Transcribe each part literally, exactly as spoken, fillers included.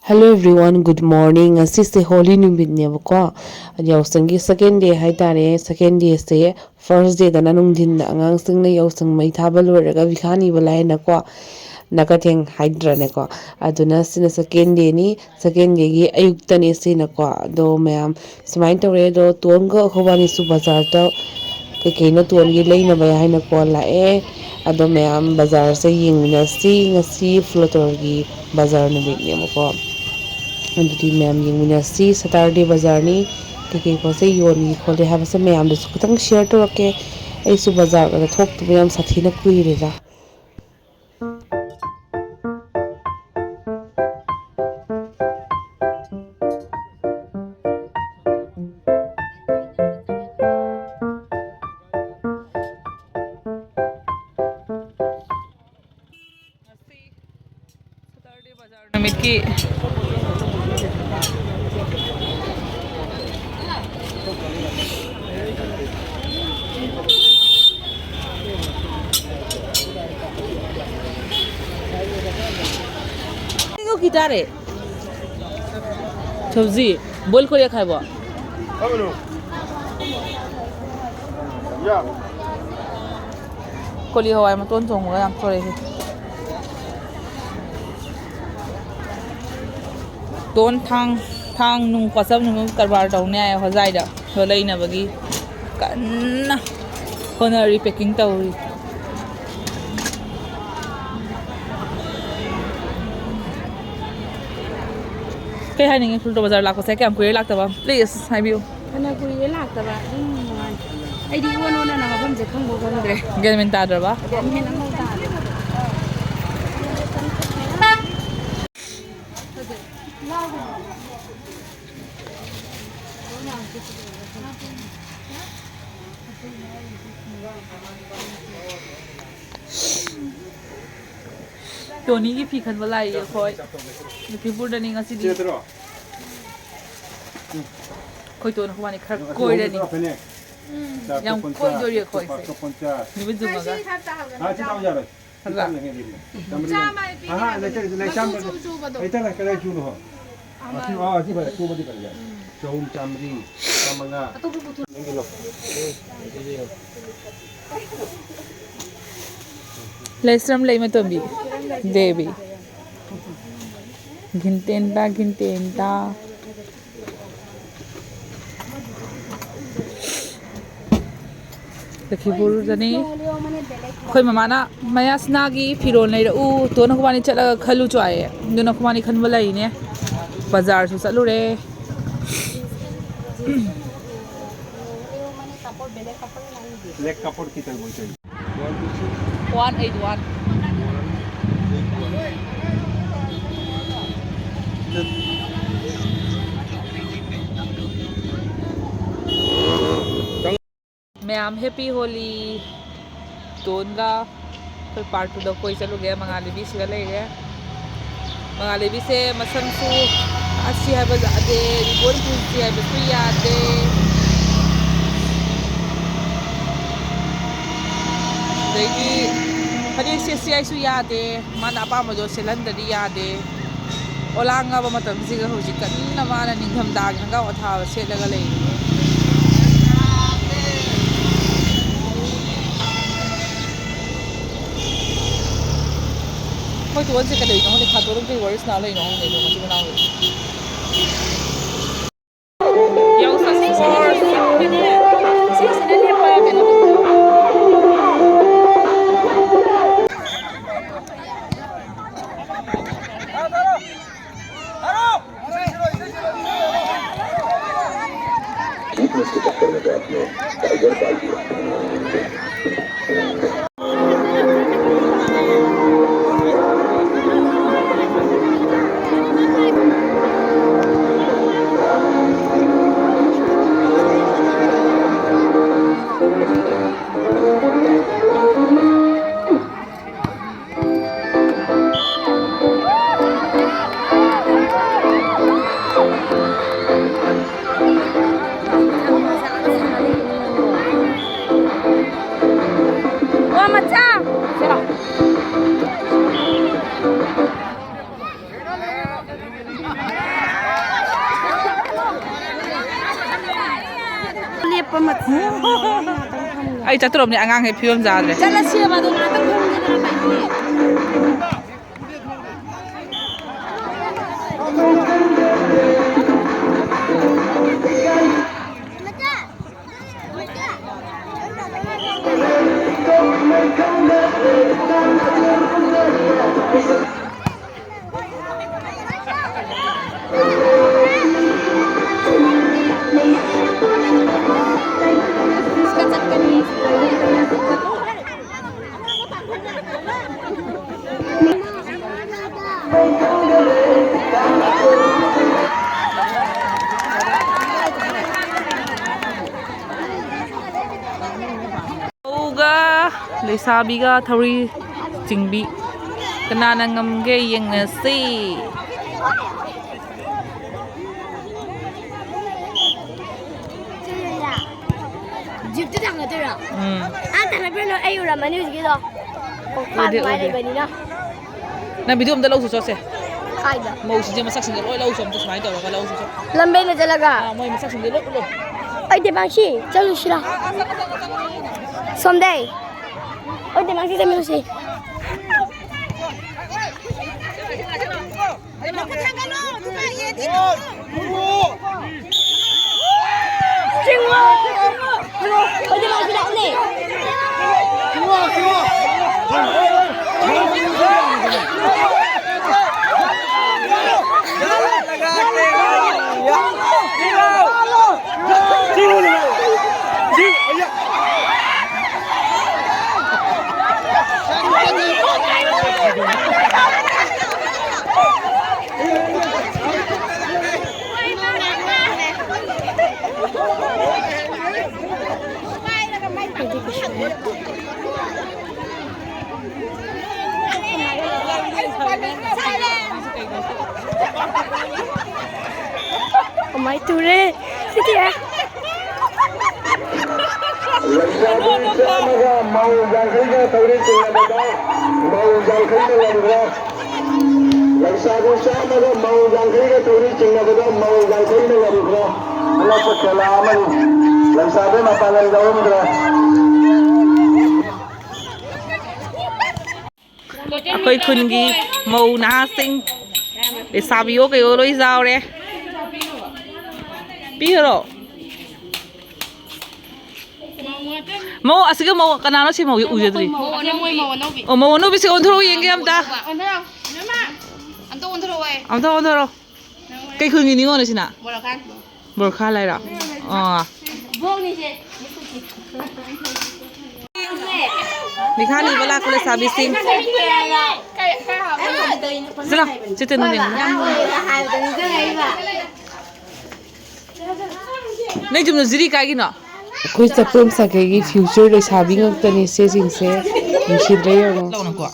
Hello everyone, good morning. ꯉꯁꯤꯁꯦ ꯍꯣꯂꯤ ꯅꯨꯃꯤꯠꯅꯦꯕꯀꯣ꯫ ꯌꯥꯎꯁꯪꯒꯤ second day ꯍꯥꯏꯇꯥꯔꯦ꯫ Second dayꯁꯦ first dayꯗꯅ ꯅꯨꯡꯊꯤꯟꯗ ꯑꯉꯥꯡꯁꯤꯡꯅ ꯌꯥꯎꯁꯪ ꯃꯩ ꯊꯥꯕ ꯂꯣꯏꯔꯒ ꯚꯤꯈꯥ ꯅꯤꯕ ꯂꯥꯛꯑꯦꯅꯀꯣ꯫ ꯅꯥꯀꯊꯦꯡ ꯍꯥꯏꯗ꯭ꯔꯅꯦꯀꯣ꯫ ꯑꯗꯨꯅ ꯁꯤꯅ second dayꯅꯤ꯫ Second dayꯒꯤ ꯑꯌꯨꯛꯇꯅꯦ ꯁꯤꯅꯀꯣ꯫ ꯑꯗꯣ ꯃꯌꯥꯝ ꯁꯨꯃꯥꯏꯅ ꯇꯧꯔꯦ꯫ ꯑꯗꯣ ꯇꯣꯟꯒ ꯑꯩꯈꯣꯏꯕꯥꯅꯤꯁꯨ ꯕꯖꯥꯔꯗ ꯀꯩꯀꯩꯅꯣ ꯇꯣꯟꯒꯤ ꯂꯩꯅꯕ ꯍꯥꯏꯅꯀꯣ ꯂꯥꯛꯑꯦ꯫ ꯑꯗꯣ ꯃꯌꯥꯝ ꯕꯖꯥꯔꯁꯦ ꯌꯦꯡꯃꯤꯟꯅꯁꯤ꯫ ꯉꯁꯤ ꯐ꯭ꯂꯣꯇꯔꯒꯤ ꯕꯖꯥꯔ ꯅꯨꯃꯤꯠꯅꯦꯕꯀꯣ꯫ ꯑꯗꯨꯗꯤ ꯃꯌꯥꯝ ꯌꯦꯡꯃꯤꯟꯅꯁꯤ꯫ Saturday ꯕꯖꯥꯔꯅꯤ꯫ ꯀꯩꯀꯩ ꯄꯣꯠ ꯆꯩ ꯌꯣꯟꯒꯦ ꯈꯣꯠꯂꯦ ꯍꯥꯏꯕꯁꯦ ꯃꯌꯥꯝꯗꯁꯨ ꯈꯤꯇꯪ share ꯇꯧꯔꯛꯀꯦ꯫ ꯑꯩꯁꯨ ꯕꯖꯥꯔꯒꯗ ꯊꯣꯛꯇꯕ ꯌꯥꯝ ꯁꯥꯊꯤꯅ ꯀꯨꯏꯔꯦꯗ꯫ ꯉꯁꯤ Saturday ꯕꯖꯥꯔ ꯅꯨꯃꯤꯠꯀꯤ কি তারে? সবজি বইল করিয়া খাইব। ꯀꯣꯂꯤ ꯍꯋꯥꯏ ꯃꯇꯣꯟ ꯊꯣꯡꯕꯒ ꯌꯥꯝ ꯊꯣꯔꯛꯑꯦ꯫ ꯇꯣꯟ ꯊꯥꯡ, ꯊꯥꯡ ꯅꯨꯡ ꯄꯣꯠꯆꯝ ꯅꯨꯡ ꯀꯔꯕꯥꯔ ꯇꯧꯅꯤ ꯍꯥꯏ ꯍꯣꯖꯥꯏꯗ꯫ ꯑꯗꯣ ꯂꯩꯅꯕꯒꯤ ꯀꯟꯅ ꯍꯣꯠꯅꯔꯤ, packing ꯇꯧꯔꯤ꯫ ꯀꯩ ꯍꯥꯏꯅꯤꯡꯉꯤ ꯐ꯭ꯂꯣꯇꯔ ꯕꯖꯥꯔ ꯂꯥꯛꯄꯁꯦ? ꯀꯌꯥꯝ ꯀꯨꯏꯔꯦ ꯂꯥꯛꯇꯕ? Please ꯍꯥꯏꯕꯤꯌꯨ꯫ ꯐꯅ ꯀꯨꯏꯔꯦ ꯂꯥꯛꯇꯕ, ꯑꯗꯨꯝ ꯅꯨꯡꯉꯥꯏ꯫ ꯑꯩꯗꯤ ꯏꯑꯣꯟ ꯑꯣꯟꯅꯅ ꯃꯐꯝꯁꯦ ꯈꯪꯕ ꯈꯪꯗ꯭ꯔꯦ꯫ ꯒ꯭ꯌꯥꯟ ꯃꯦꯟ ꯇꯥꯗ꯭ꯔꯕ? ꯒ꯭ꯌꯥꯟ ꯃꯦꯟ ꯑꯃꯐꯥꯎ ꯇꯥꯗ꯭ꯔꯦ꯫ ꯇꯣꯅꯤꯒꯤ ꯐꯤ ꯈꯟꯕ ꯂꯥꯛꯏ ꯑꯩꯈꯣꯏ꯫ ꯂꯛꯈꯤꯄꯨꯔꯗꯅꯤ ꯉꯁꯤꯗꯤ꯫ ꯑꯩꯈꯣꯏ ꯇꯣꯟ ꯑꯩꯈꯣꯏꯕꯥꯅꯤ ꯈꯔ ꯀꯣꯏꯔꯅꯤ꯫ ꯌꯥꯝ ꯀꯣꯏꯗꯣꯔꯤ ꯑꯩꯈꯣꯏꯁꯦ꯫ ꯅꯨꯃꯤꯠ ꯌꯨꯡꯉꯒ꯫ ꯆꯥꯝꯃ ꯍꯦꯜꯂꯤꯕꯅꯦ꯫ ꯆꯥꯝꯃꯔꯤ꯫ ꯆꯥꯝꯃ ꯍꯥꯏ ꯑꯍꯥ, ꯄꯤꯔꯤꯕꯅꯦ꯫ ꯂꯩꯇ꯭ꯔꯦ, ꯂꯩꯇ꯭ꯔꯦ, ꯃꯆꯨ ꯂꯩꯇ꯭ꯔꯦ꯫ ꯆꯨꯕꯗꯣ꯫ ꯂꯩꯇ꯭ꯔꯦ, ꯀꯗꯥꯏ ꯆꯨꯅꯣ? ꯑꯃ꯫ ꯑꯁꯤ, ꯑꯥ, ꯑꯁꯤ ꯐꯔꯦ, ꯆꯨꯕꯗꯤ ꯐꯔꯦ, ꯌꯥꯔꯦ꯫ ꯎꯝ꯫ ꯆꯍꯨꯝ, ꯆꯥꯝꯃꯔꯤ, ꯆꯥꯝꯃꯉꯥ꯫ ꯑꯇꯣꯞꯄ ꯄꯨꯊꯣꯛ-꯫ ꯂꯩꯁ꯭ꯔꯝ ꯂꯩꯃꯇꯣꯝꯕꯤ ꯗꯦꯕꯤ꯫ ꯘꯤꯟꯇꯦꯟꯗ, ꯘꯤꯟꯇꯦꯟꯗ꯫ ꯂꯈꯤꯄꯨꯔꯗꯅꯤ꯫ ꯑꯩꯈꯣꯏ ꯃꯃꯥꯅ ꯃꯌꯥꯁꯅꯥꯒꯤ ꯐꯤꯔꯣꯜ ꯂꯩꯔꯛꯎ, ꯇꯣꯟ ꯑꯩꯈꯣꯏꯕꯥꯅꯤ ꯆꯠꯂꯒ ꯈꯜꯂꯨ ꯆꯣ ꯍꯥꯏꯌꯦ꯫ ꯑꯗꯨꯅ ꯑꯩꯈꯣꯏꯕꯥꯅꯤ ꯈꯟꯕ ꯂꯩꯔꯤꯅꯦ꯫ ꯕꯖꯥꯔꯁꯨ ꯆꯠꯂꯨꯔꯦ꯫ Black কাপড় কি তাই বলছেন? One eight one. ꯃꯌꯥꯝ happy Holi꯫ ꯇꯣꯟꯒ ꯑꯩꯈꯣꯏ part two ꯗ ꯀꯣꯏ ꯆꯠꯂꯨꯒꯦ꯫ ꯃꯉꯥꯜ ꯂꯩꯕꯤꯁꯤꯒ ꯂꯩꯔꯦ꯫ ꯃꯉꯥꯜ ꯂꯩꯕꯤꯁꯦ ꯃꯁꯝꯁꯨ ꯑꯁꯤ ꯍꯥꯏꯕ ꯌꯥꯗꯦ, ꯔꯤꯕꯣꯟ ꯄꯨꯟꯁꯤ ꯍꯥꯏꯕꯁꯨ ꯌꯥꯗꯦ꯫ ꯑꯗꯩꯗꯤ ꯐꯅꯦꯛ ꯁꯦꯠꯁꯤ ꯍꯥꯏꯁꯨ ꯌꯥꯗꯦ, ꯃꯥꯅ ꯑꯄꯥꯝꯕꯗꯣ ꯁꯦꯠꯍꯟꯗꯗꯤ ꯌꯥꯗꯦ꯫ ꯑꯣꯂꯥꯡꯉꯕ ꯃꯇꯝꯁꯤꯒ ꯍꯧꯖꯤꯛ ꯀꯟꯅ ꯃꯥꯅ ꯅꯤꯡꯊꯝꯊꯥꯒꯤ ꯈꯣꯡꯒ꯭ꯔꯥꯎ ꯑꯊꯥꯕ ꯁꯦꯠꯂꯒ ꯂꯩꯔꯤ꯫ ꯑꯩꯈꯣꯏ ꯇꯣꯟꯁꯦ ꯀꯩꯗꯧꯔꯤꯅꯣ ꯈꯪꯗꯦ, ꯈꯥꯇꯣꯟ ꯑꯃ ꯀꯩ ꯋꯥꯔꯤ ꯁꯥꯟꯅ ꯂꯩꯅꯣ ꯈꯪꯗꯦ, ꯑꯗꯣ ꯃꯆꯤꯟ ꯃꯅꯥꯎ꯫ ꯌꯥꯎꯁꯪ sports꯫ ꯁꯤꯁꯤꯅ ꯂꯦꯞꯄ ꯀꯩꯅꯣ ꯇꯧꯕ꯫ Fitness के चक्कर में तो आपने टाइगर पाल दिया। ꯑꯩ ꯆꯠꯇ꯭ꯔꯣꯕꯅꯦ, ꯑꯉꯥꯡꯈꯩ ꯐꯤꯕꯝ ꯆꯥꯗ꯭ꯔꯦ꯫ ꯆꯠꯂꯁꯦꯕ, ꯑꯗꯣ ꯉꯥꯛꯇꯪ ꯐꯝꯒꯦꯗꯅ ꯀꯩꯅꯣꯅꯦ꯫ ꯃꯧꯒ ꯂꯩꯁꯥꯕꯤꯒ ꯊꯧꯔꯤ ꯆꯤꯡꯕꯤ, ꯀꯅꯥꯅ ꯉꯝꯒꯦ ꯌꯦꯡꯅꯁꯤ꯫ ꯖꯤꯞꯇ ꯊꯥꯡꯒꯠꯇꯣꯏꯔꯣ? ꯎꯝ꯫ ꯑꯥ ꯊꯥꯡꯒꯠꯄꯤꯔꯨꯅꯨ, ꯑꯩ ꯎꯔꯝꯃꯅꯤ ꯍꯧꯖꯤꯛꯀꯤꯗꯣ꯫ ꯈꯣꯡꯐꯥꯟ ꯎꯗꯦ, ꯅꯨꯡꯉꯥꯏ ꯎꯗꯦ꯫ ꯂꯩꯕꯅꯤꯅ꯫ ꯅꯪ ꯚꯤꯗꯤꯑꯣ ꯑꯝꯇ ꯂꯧꯁꯤ ꯆꯣꯁꯦ꯫ ꯀꯥꯏꯗ? ꯃꯧꯁꯤꯡꯁꯦ ꯃꯁꯛꯁꯤꯡꯁꯦ ꯂꯣꯏ ꯂꯧꯁꯤ ꯑꯝꯇ ꯁꯨꯃꯥꯏꯅ ꯇꯧꯔꯒ ꯂꯧꯁꯤ ꯆꯣ꯫ ꯂꯝꯕꯦꯟꯗ ꯆꯠꯂꯒ? ꯑꯥ, ꯃꯣꯏ ꯃꯁꯛꯁꯤꯡꯁꯦ ꯂꯣꯏ ꯎꯠꯂꯣ꯫ ꯑꯩ ꯗꯦꯕꯥꯡꯁꯤ, ꯆꯠꯂꯨꯁꯤꯔꯥ? ꯁꯣꯝꯗꯩ꯫ ꯑꯩ ꯗꯦꯕꯥꯡꯁꯤ ꯆꯠꯃꯤꯟꯅꯁꯤ꯫ ꯀꯃꯥꯏ ꯇꯧꯔꯦ? ꯁꯤꯗꯤ ꯂꯩꯁꯥꯕꯤ ꯆꯥꯝꯃꯒ ꯃꯧ ꯌꯥꯡꯈꯩꯒ ꯊꯧꯔꯤ ꯆꯤꯡꯅꯕꯗ ꯃꯧ ꯌꯥꯡꯈꯩꯅ ꯉꯝꯈ꯭ꯔꯦ꯫ ꯂꯩꯁꯥꯕꯤ ꯆꯥꯝꯃꯒ ꯃꯧ ꯌꯥꯡꯈꯩꯒ ꯊꯧꯔꯤ ꯆꯤꯡꯅꯕꯗ ꯃꯧ ꯌꯥꯡꯈꯩꯅ ꯉꯝꯈ꯭ꯔꯦ꯫ ꯑꯉꯛꯄ ꯈꯦꯂꯥ ꯑꯃꯅꯤ꯫ ꯂꯩꯁꯥꯕꯤ ꯃꯄꯥꯡꯒꯜ ꯌꯥꯎꯔꯝꯗ꯭ꯔꯦ꯫ ꯑꯩꯈꯣꯏ ꯈꯨꯟꯒꯤ ꯃꯧ ꯅꯍꯥꯁꯤꯡ, ꯂꯩꯁꯥꯕꯤꯌꯣ ꯀꯩꯌꯣ ꯂꯣꯏ ꯌꯥꯎꯔꯦ꯫ ꯄꯤꯈꯔꯣ꯫ ꯃꯧ, ꯑꯁꯤꯒ ꯃꯧ ꯀꯅꯥꯅꯣ? ꯁꯤ ꯃꯧꯁꯦ ꯎꯖꯗ꯭ꯔꯤ꯫ ꯃꯧ ꯑꯅꯧꯕꯤ, ꯃꯧ ꯑꯅꯧꯕꯤ꯫ ꯑꯣ, ꯃꯧ ꯑꯅꯧꯕꯤꯁꯦ ꯑꯣꯟꯊꯣꯔꯛꯎ ꯌꯦꯡꯒꯦ ꯑꯝꯇ꯫ ꯑꯣꯟꯊꯣꯔꯛꯑꯣ꯫ ꯏꯃꯥ, ꯑꯝꯇ ꯑꯣꯟꯊꯣꯔꯛꯑꯣ꯫ ꯑꯝꯇ ꯑꯣꯟꯊꯣꯔꯛꯑꯣ꯫ ꯀꯩ ꯈꯨꯟꯒꯤ ꯅꯤꯉꯣꯜꯅꯣ ꯁꯤꯅ? ꯕꯣꯔꯈꯥꯟ꯫ ꯕꯣꯔꯈꯥꯟ ꯍꯥꯏꯔꯣ? ꯑꯣ꯫ ꯕꯣꯛꯅꯤꯁꯦ꯫ ꯃꯤꯈꯥ ꯅꯤꯕ ꯂꯥꯛꯄ ꯂꯩꯁꯥꯕꯤꯁꯤꯡ꯫ ꯆꯠꯂꯣ, ꯆꯠꯇꯅꯨ ꯌꯦꯡꯉꯨ꯫ ꯅꯣꯏ ꯌꯨꯝꯗꯣ ꯖꯤꯔꯤ ꯀꯥꯏꯒꯤꯅꯣ? ꯑꯩꯈꯣꯏ ꯆꯥꯛꯄꯝ ꯁꯥꯒꯩꯒꯤ future ꯂꯩꯁꯥꯕꯤ ꯉꯥꯛꯇꯅꯤ ꯁꯤꯁꯤꯡꯁꯦ꯫ ꯅꯨꯡꯁꯤꯗ꯭ꯔꯥ ꯌꯦꯡꯉꯣ꯫ ꯂꯧꯅꯀꯣ꯫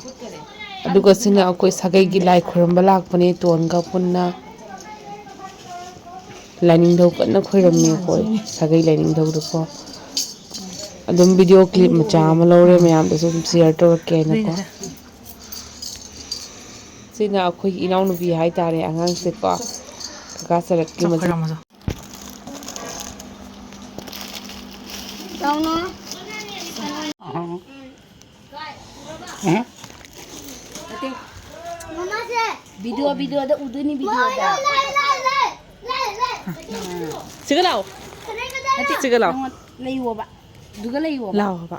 ꯑꯗꯨꯒ ꯁꯤꯅ ꯑꯩꯈꯣꯏ ꯁꯥꯒꯩꯒꯤ ꯂꯥꯏ ꯈꯨꯔꯨꯝꯕ ꯂꯥꯛꯄꯅꯦ ꯇꯣꯟꯒ ꯄꯨꯟꯅ꯫ ꯂꯥꯏꯅꯤꯡꯊꯧ ꯀꯟꯅ ꯈꯣꯏꯔꯝꯃꯤ ꯑꯩꯈꯣꯏ ꯁꯥꯒꯩ ꯂꯥꯏꯅꯤꯡꯊꯧꯗꯀꯣ꯫ ꯑꯗꯨꯝ video clip ꯃꯆꯥ ꯑꯃ ꯂꯧꯔꯦ, ꯃꯌꯥꯝꯗꯁꯨ ꯑꯗꯨꯝ share ꯇꯧꯔꯛꯀꯦ ꯍꯥꯏꯅꯀꯣ꯫ ꯁꯤꯅ ꯑꯩꯈꯣꯏꯒꯤ ꯏꯅꯥꯎꯅꯨꯄꯤ ꯍꯥꯏꯇꯥꯔꯦ, ꯑꯉꯥꯡꯁꯦꯀꯣ꯫ ꯀꯀꯥ ꯁꯔꯠꯀꯤ ꯃꯆꯥ꯫ ꯆꯥꯎꯅ꯫ ꯅꯠꯇꯦ꯫ ꯃꯃꯥꯁꯦ꯫ Video, videoꯗ ꯎꯗꯣꯏꯅꯤ, videoꯗ꯫ ꯂꯩ, ꯂꯩ, ꯂꯩ, ꯂꯩ, ꯂꯩ꯫ ꯁꯤꯒ ꯂꯥꯛꯑꯣ꯫ ꯅꯠꯇꯦ, ꯁꯤꯒ ꯂꯥꯛꯑꯣ꯫ ꯅꯪꯉꯣꯟ-, ꯂꯩꯌꯣꯕ꯫ ꯑꯗꯨꯒ ꯂꯩꯌꯣꯕ꯫ ꯂꯥꯛꯑꯣꯕ꯫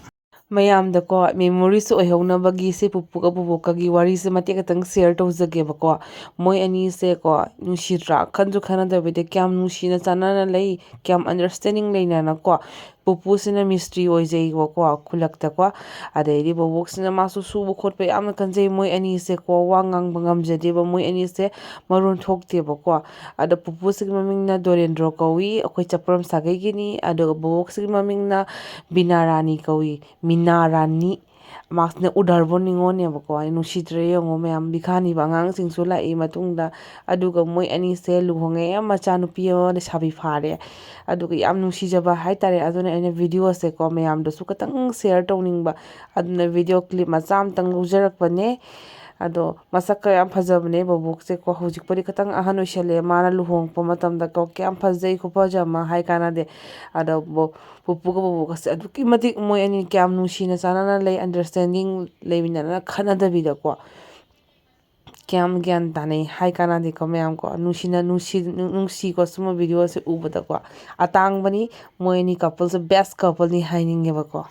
ꯃꯌꯥꯝꯗꯀꯣ memories ꯑꯣꯏꯍꯧꯅꯕꯒꯤ ꯁꯤ ꯄꯨꯄꯨꯒ ꯄꯨꯕꯣꯛꯀꯒꯤ ꯋꯥꯔꯤꯁꯦ ꯃꯇꯦꯛ ꯈꯛꯇꯪ share ꯇꯧꯖꯒꯦꯕꯀꯣ꯫ ꯃꯣꯏ ꯑꯅꯤꯁꯦꯀꯣ, ꯅꯨꯡꯁꯤꯗ꯭ꯔꯥ? ꯈꯟꯁꯨ ꯈꯟꯅꯗꯕꯤꯗ ꯀꯌꯥꯝ ꯅꯨꯡꯁꯤꯅ ꯆꯥꯟꯅꯅ ꯂꯩ, ꯀꯌꯥꯝ understanding ꯂꯩꯅꯅꯀꯣ꯫ ꯄꯨꯄꯨꯁꯤꯅ ꯃꯤꯁꯇ꯭ꯔꯤ ꯑꯣꯏꯖꯩꯕꯀꯣ ꯈꯨꯜꯂꯛꯇꯀꯣ꯫ ꯑꯗꯩꯗꯤ ꯕꯣꯕꯣꯛꯁꯤꯅ ꯃꯥꯁꯨ ꯁꯨꯕ ꯈꯣꯠꯄ ꯌꯥꯝꯅ ꯀꯟꯖꯩ꯫ ꯃꯣꯏ ꯑꯅꯤꯁꯦꯀꯣ ꯋꯥ ꯉꯥꯡꯕ ꯉꯝꯖꯗꯦꯕ, ꯃꯣꯏ ꯑꯅꯤꯁꯦ ꯃꯔꯣꯟ ꯊꯣꯛꯇꯦꯕꯀꯣ꯫ ꯑꯗ ꯄꯨꯄꯨꯁꯤꯒꯤ ꯃꯃꯤꯡꯅ ꯗꯣꯔꯦꯟꯗ꯭ꯔꯣ ꯀꯧꯏ, ꯑꯩꯈꯣꯏ ꯆꯥꯛꯄ꯭ꯔꯝ ꯁꯥꯒꯩꯒꯤꯅꯤ꯫ ꯑꯗꯨꯒ ꯕꯣꯕꯣꯛꯁꯤꯒꯤ ꯃꯃꯤꯡꯅ ꯕꯤꯅꯥ ꯔꯥꯅꯤ ꯀꯧꯏ, ꯃꯤꯅꯥ ꯔꯥꯅꯤ꯫ ꯃꯥꯁꯤꯅ ꯎꯗ꯭ꯔꯕꯣ ꯅꯤꯉꯣꯜꯅꯦꯕꯀꯣ꯫ ꯑꯩ ꯅꯨꯡꯁꯤꯗ꯭ꯔꯦ ꯌꯦꯡꯉꯣ ꯃꯌꯥꯝ, ꯕꯤꯈꯥꯅꯤꯕ ꯑꯉꯥꯡꯁꯤꯡꯁꯨ ꯂꯥꯛꯏ ꯃꯇꯨꯡꯗ꯫ ꯑꯗꯨꯒ ꯃꯣꯏ ꯑꯅꯤꯁꯦ ꯂꯨꯍꯣꯡꯉꯦ, ꯃꯆꯥꯅꯨꯄꯤ ꯑꯃ ꯂꯩꯁꯥꯕꯤ ꯐꯥꯔꯦ꯫ ꯑꯗꯨꯒ ꯌꯥꯝ ꯅꯨꯡꯁꯤꯖꯕ ꯍꯥꯏꯇꯥꯔꯦ꯫ ꯑꯗꯨꯅ ꯑꯩꯅ videoꯁꯦꯀꯣ ꯃꯌꯥꯝꯗꯁꯨ ꯈꯤꯇꯪ share ꯇꯧꯅꯤꯡꯕ꯫ ꯑꯗꯨꯅ video clip ꯃꯆꯥ ꯑꯃꯇꯪ ꯂꯧꯖꯔꯛꯄꯅꯦ꯫ ꯑꯗꯣ ꯃꯁꯛꯀ ꯌꯥꯝ ꯐꯖꯕꯅꯦ ꯕꯣꯕꯣꯛꯁꯦꯀꯣ꯫ ꯍꯧꯖꯤꯛꯄꯨꯗꯤ ꯈꯤꯇꯪ ꯑꯍꯟ ꯑꯣꯏꯁꯜꯂꯦ꯫ ꯃꯥꯅ ꯂꯨꯍꯣꯡꯉꯛꯄ ꯃꯇꯝꯗꯀꯣ ꯀꯌꯥꯝ ꯐꯖꯩ, ꯈꯨꯐꯖ ꯑꯃ ꯍꯥꯏ ꯀꯥꯟꯅꯗꯦ꯫ ꯑꯗꯣ ꯕꯣ-, ꯄꯨꯄꯨꯒ ꯕꯣꯕꯣꯛꯀꯁꯦ ꯑꯗꯨꯛꯀꯤ ꯃꯇꯤꯛ ꯃꯣꯏ ꯑꯅꯤ ꯀꯌꯥꯝ ꯅꯨꯡꯁꯤꯅ ꯆꯥꯟꯅꯅ ꯂꯩ, understanding ꯂꯩꯃꯤꯟꯅꯗꯅ ꯈꯠꯅꯗꯕꯤꯗꯀꯣ꯫ ꯀꯌꯥꯝ ꯒ꯭ꯌꯥꯟ ꯇꯥꯅꯩ ꯍꯥꯏ ꯀꯥꯟꯅꯗꯦꯀꯣ ꯃꯌꯥꯝ ꯀꯣ꯫ ꯅꯨꯡꯁꯤꯅ, ꯅꯨꯡꯁꯤ-, ꯅꯨꯡ-, ꯅꯨꯡꯁꯤꯀꯣ ꯁꯨꯝꯕ video ꯁꯦ ꯎꯕꯗꯀꯣ꯫ ꯑꯇꯥꯡꯕꯅꯤ, ꯃꯣꯏ ꯑꯅꯤ couple ꯁꯦ best couple ꯅꯤ ꯍꯥꯏꯅꯤꯡꯉꯦꯕꯀꯣ꯫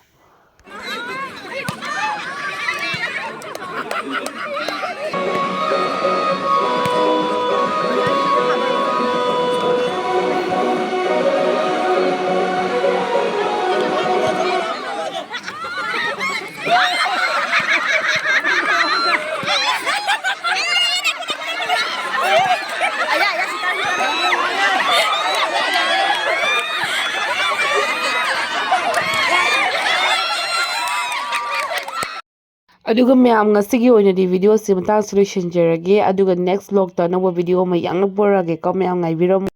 ꯑꯗꯨꯒ ꯃꯌꯥꯝ, ꯉꯁꯤꯒꯤ ꯑꯣꯏꯅꯗꯤ video ꯁꯤ ꯃꯇꯥꯡꯁꯤ ꯂꯣꯏꯁꯤꯟꯖꯔꯒꯦ꯫ ꯑꯗꯨꯒ next vlog ꯇ ꯑꯅꯧꯕ video ꯑꯃ ꯌꯥꯝꯅ ꯄꯨꯔꯛꯑꯒꯦꯀꯣ꯫ ꯃꯌꯥꯝ ꯉꯥꯏꯕꯤꯔꯝꯃꯨ꯫